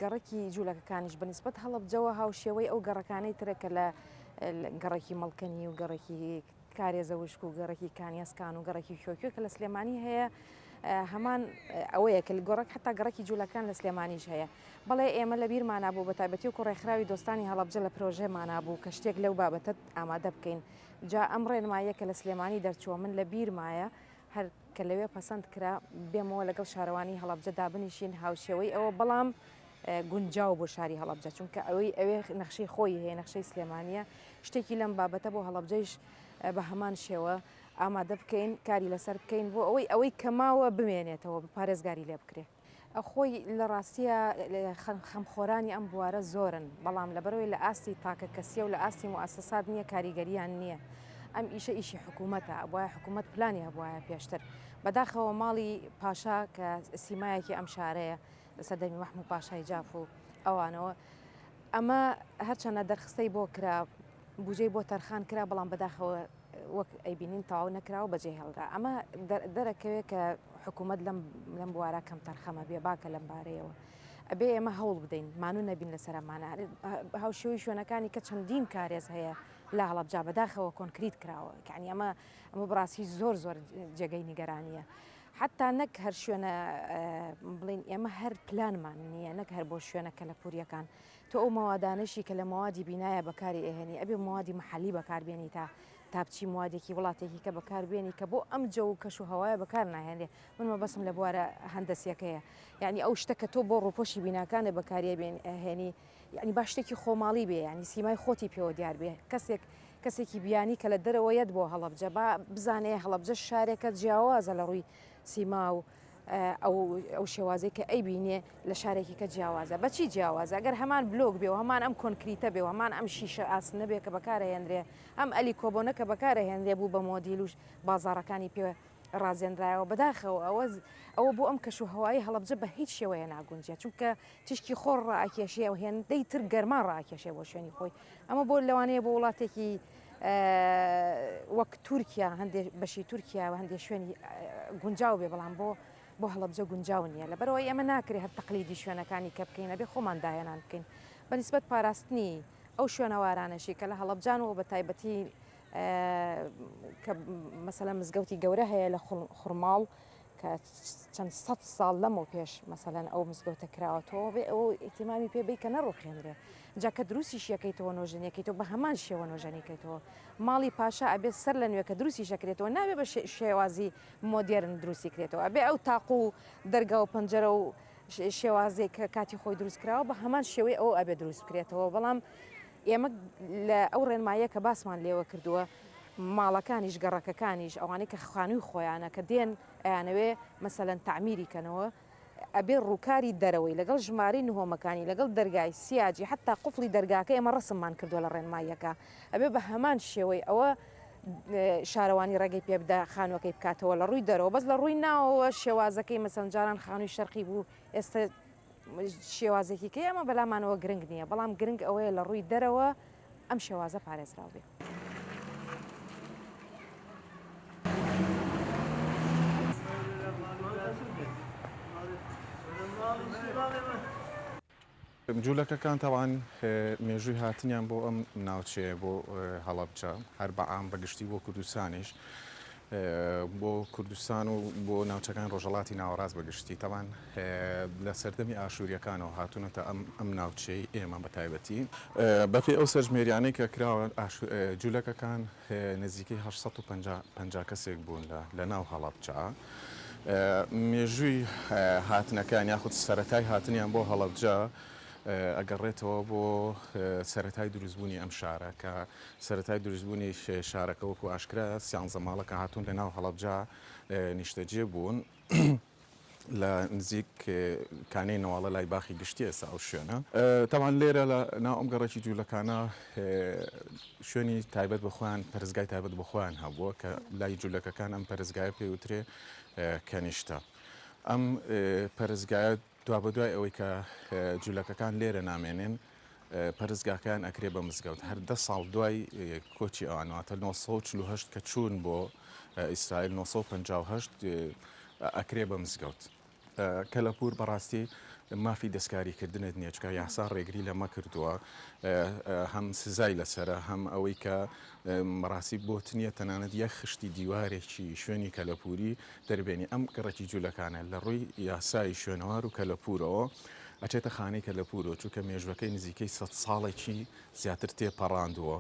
گەڕەکی جوولەکەکانیش بە نیسبەت هەڵەبجەوە هاوشێوەی ئەو گەڕەکانەی ترە کە لە گەڕەکی مەڵکەنی و گەڕەکی کارێزە وشک و گەڕەکی کانیەسکان و گەڕەکی کۆکیۆ کە لە سلێمانی هەیە هەمان ئەوەیە کە گەڕەک حتا گەڕەکی جوولەکان لە سلێمانیش هەیە. بەڵێ ئێمە لە بیرمانا بوو بە تایبەتی وەکو ڕێکخراوی دۆستانی هەڵەبجە لە پرۆژەمانا بوو کە شتێک لەو بابەتە ئامادە بکەین جا ئەم ڕێنماییە کە لە سلێمانی دەرچووە من لە بیرمایە هەر کە لەوێ پەسەند کرا بێمەوە لەگەڵ شارەوانی هەڵەبجە دابنیشین هاوشێوەی ئەوە بەڵام گونجاو بۆ شاری هەڵەبجە چونکە ئەوەی ئەوێ نەخشەی خۆی هەیە نەخشەی سلێمانیە شتێکی لەم بابەتە بۆ هەڵەبجەیش بە هەمان شێوە ئامادە بکەین کاری لەسەر بکەین بۆ ئەوەی ئەوەی کە ماوە بمێنێتەوە پارێزگاری لێ بکرێ. خۆی لە ڕاستییا خەمخۆرانی ئەم بوارە زۆرن، بەڵام لەبەرئەوەی لە ئاستی تاکە کەسیە و لە ئاستی موئەسەسات نییە کاریگەرییان نییە. ئەم ئیشە ئیشی حکوومەتە، ئەبوایە حکوومەت پلانی هەبوایە پێشتر. بەداخەوە ماڵی پاشا کە سیمایەکی ئەم شارەیە لە سەردەمی مەحموو پاشای جاف و ئەوانەوە، ئەمە هەرچەندە دەرخستەی بۆ کرا، بوجەی بۆ تەرخان کرا، بەڵام بەداخەوە وەک ئەیبینین تەواو نەکرا و بەجێ هێڵرا. ئەمە دەرەکەوێ کە حکوومەت لەم لەم بوارە کەم تەرخەمە بێ باکە لەم بارەیەوە. ئەبێ ئێمە هەوڵ بدەین مانوو نەبین لەسەر ئەمانە. هاوشێوەی شوێنەکانی کە چەندین کارێز هەیە لە هەڵەبجە بەداخەوە کۆنکریت کراوە. یانی ئەمە ئەمە بەڕاستی زۆر زۆر جێگەی نیگەرانییە. حەتتا نەک هەر شوێنە بڵێین ئێمە هەر پلانمان نییە نەک هەر بۆ شوێنە کەلەپوورییەکان. تۆ ئەو مەوادانەشی کە لە مەوادی بینایە بەکاری ئەهێنی ئەبێ مەوادی مەحەلی بەکار بێنی تا تا بچی موادێکی وڵاتێکی کە بەکار بێنی کە بۆ ئەم جەو و کەش و هەوایە بەکار ناهێنرێ من مەبەستم لە بوارە هەندەسیەکەیە یعنی ئەو شتە کە تۆ بۆ ڕووپۆشی بیناکانە بەکاری ئەهێنی یعنی با شتێکی خۆماڵی بێ یعنی سیمای خۆتی پێوە دیار بێ کەسێک کەسێکی بیانی کە لە دەرەوە یەت بۆ هەڵەبجە با بزانێ هەڵەبجە شارێکە جیاوازە لە ڕووی سیما و ئەو شێوازەی کە ئەیبینێ لە شارێکی کە جیاوازە. بە چی جیاوازە؟ ئەگەر هەمان بلۆک بێ و هەمان ئەم کۆنکریتە بێ و هەمان ئەم شیشە ئاسنە بێ کە بەکارئەهێنرێ، ئەم ئەلیکۆبۆنە کە بەکارئەهێنرێ بوو بە مۆدیل و بازاڕەکانی پێ ڕازێنرایەوە، بەداخەوە ئەوە ئەوە بۆ ئەم کەش و هەوایەی هەڵەبجە بە هیچ شێوەیە ناگونجێ، چونکە تیشکی خۆر ڕائەکێشێ و هێندەی تر گەرما ڕائەکێشێ بۆ شوێنی خۆی. ئەمە بۆ لەوانەیە بۆ وڵاتێکی وەک تورکیا هەندێک بەشی تورکیا و هەندێک شوێنی گونجاو بێ بەڵام بۆ بۆ هەڵەبجە گونجاو نییە لەبەرەوەی ئێمە ناکرێ هەر تەقلیدی شوێنەکانی کە بکەین ئەبێ خۆمان داهێنان بکەین بە نیسبەت پاراستنی ئەو شوێنەوارانەشی کە لە هەڵەبجان و بە تایبەتی کە مەسەلەن مزگەوتی گەورە هەیە لە خورماڵ کە چەند سەد ساڵ لەمەو پێش مەسەلەن ئەو مزگەوتە کراوەتەوە بێ ئەو ئیتیمامی پێ بی کە نەڕوخێنرێ جا کە دروستیش یەکەیتەوە نۆژەنیەکەیتەوە بە هەمان شێوە نۆژەنیکەیتەوە ماڵی پاشا ئەبێ سەر لە نوێ کە دروستی شەکرێتەوە نابێ بە شێوازی مۆدێرن دروستی کرێتەوە ئەبێ ئەو تاق و دەرگا و پەنجەرە و شێوازێک کە کاتی خۆی دروست کراوە بە هەمان شێوەی ئەو ئەبێ دروست بکرێتەوە بەڵام ئێمە لە ئەو ڕێنماییە کە باسمان لێوە کردووە، ماڵەکانیش، گەڕەکەکانیش، ئەوانەی کە خانووی خۆیانە کە دێن ئەیانەوێ مەسەلەن تەعمیری کەنەوە، ئەبێ ڕووکاری دەرەوەی لەگەڵ ژمارەی نهۆمەکانی، لەگەڵ دەرگای سیاجی، حەتتا قوفڵی دەرگاکە ئێمە ڕەسممان کردووە لە ڕێنماییەکە، ئەبێ بە هەمان شێوەی ئەوە شارەوانی ڕێگەی پێ بدا خانووەکەی بکاتەوە لە ڕووی دەرەوە، بەس لە ڕووی ناوەوە شێوازەکەی مەسەلەن جاران خانووی شەرقی بوو ئێستە شێوازێکی کەی ئەمە بەلامانەوە گرنگ نییە، بەڵام گرنگ ئەوەیە لە ڕووی دەرەوە ئەم شێوازە پارێزراو بێ. جولەکەکان تەبعەن مێژووی هاتنیان بۆ ئەم ناوچەیە بۆ هەڵەبجە هەر بە عام بە گشتی بۆ کوردستانیش بۆ کوردستان و بۆ ناوچەکانی ڕۆژهەڵاتی ناوەڕاست بە گشتی تەبعەن لە سەردەمی ئاشوورییەکانەوە هاتوونەتە ئەم ئەم ناوچەی ئێمە بە تایبەتی. بەپێی ئەو سەرژمێریانەی کە کراوە جولەکەکان نزیکەی 850 پەنجا کەسێک بوون لە لە ناو هەڵەبجە. مێژووی هاتنەکان یاخود سەرەتای هاتنیان بۆ هەڵەبجە ئەگەڕێتەوە بۆ سەرەتای دروستبوونی ئەم شارە کە سەرەتای دروستبوونی شارەکە وەکو ئاشکرایە سیانزە ماڵە کە هاتوون لە ناو هەڵەبجە نیشتەجێ بوون لە نزیک کانەی نەواڵە لای باخی گشتی ئێستا ئەو شوێنە. تەبعەن لێرە لە ناو ئەم گەڕەکی جوولەکانە شوێنی تایبەت بە خۆیان پەرستگای تایبەت بە خۆیان هەبووە کە لای جوولەکەکان ئەم پەرستگایە پێی وترێ کەنیشتە. ئەم پەرستگایە دوابەدوای ئەوەی کە جولەکەکان لێرە نامێنێن، پەرستگاکەیان ئەکرێ بە مزگەوت. هەر دە ساڵ دوای کۆچی ئەوان، واتە 948 کە چوون بۆ ئیسرائیل، 958 ئەکرێ بە مزگەوت. کەلەپوور بەڕاستی. مافی دەستکاری کردنت نییە چونکە یاسا ڕێگری لەمە کردووە هەم سزای لەسەرە هەم ئەوەی کە بەڕاستی بۆت نییە تەنانەت یەک خشتی دیوارێکی شوێنی کەلەپووری دەربێنی ئەم گەڕەکی جوولەکانە لە ڕووی یاسای شوێنەوار و کەلەپوورەوە ئەچێتە خانەی کەلەپوورەوە چونکە مێژوەکەی نزیکەی سەد ساڵێکی زیاتر تێپەڕاندووە.